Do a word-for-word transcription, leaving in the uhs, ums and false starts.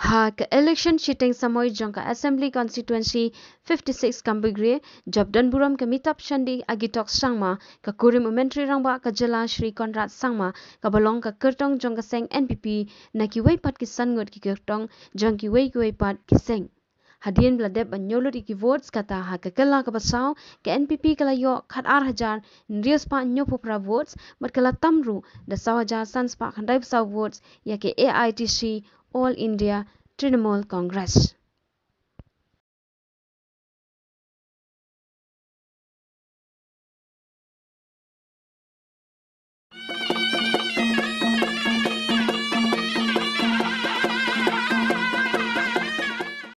Ha ka election shiteng samoi jong ka Assembly Constituency fifty-six Kambigre, jop don burom ka Mitap Shandi Agitok Sangma, ka kurim u Myntri Rangbah ka jylla Shri Conrad Sangma, kaba long ka kyrtong jong ka seng N P P, na kiwei pat ki san ngut ki kyrtong jong kiwei kiwei pat ki seng. Hadien ba la dep ban ñiewlut ïa ki votes, kata ha ka kylla kaba saw, ka N P P ka la ïoh khatar hajar hynriew spah ñiewphew phra votes, bad ka la tam ruh da saw hajar san spah khyndai phew saw votes ïa ka A I T C All India Trinamool Congress.